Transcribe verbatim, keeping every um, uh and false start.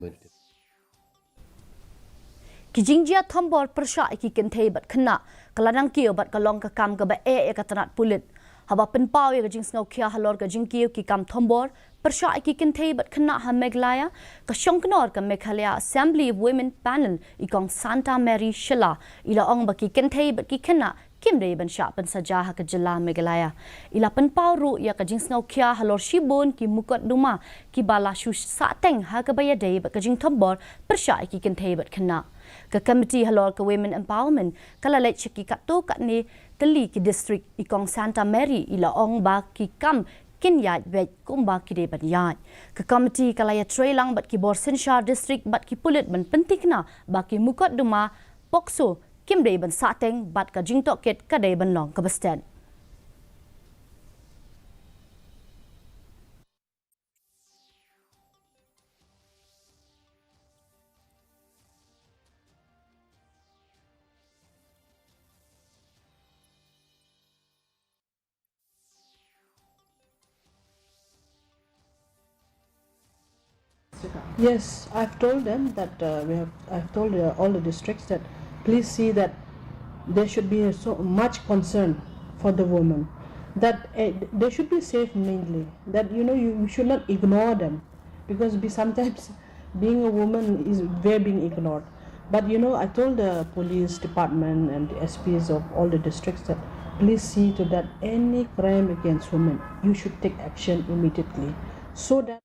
Ki jingjia thombor pyrshah ïa ki kynthei bad khynnah ka la nang kiew bad ka long ka kam kaba eh ïa ka tnat pulit. Haba pynpaw ïa ka jingsngewkhia halor ka jingkiew ki kam thombor pyrshah ïa ki kynthei bad khynnah ha Meghalaya, ka shongknor ka Meghalaya Assembly of Women Panel, i Kong Santa Mary Shylla, i la ong ba ki kynthei bad ki khynnah kim dei ban shah pynsaja ha ka jylla Meghalaya. I la pynpaw ruh ïa ka jingsngewkhia halor shibun ki mukotduma kiba la shu sahteng ha kaba ïadei bad ka jingthombor pyrshah ïa ki kynthei bad khynnah. Ka Committee halor ka Women Empowerment ka la leit sha ki katto katne tylli ki district. I Kong Santa Mary i la ong ba ki kam kin ïaid beit kumba ki dei ban ïaid. Ka Committee ka la ïatreilang bad ki bor synshar district bad ki pulit ban pynthikna ba ki mukotduma POCSO kim dei ban sahteng bad ka jingtohkit ka dei ban long kaba stet. Yes, I've told them that, uh, we have, I've told, uh, all the districts that please see that there should be so much concern for the women, that, uh, they should be safe mainly, that, you know, you, you should not ignore them, because we sometimes being a woman is, we're being ignored. But, you know, I told the police department and the S Ps of all the districts that please see to that any crime against women, you should take action immediately, so that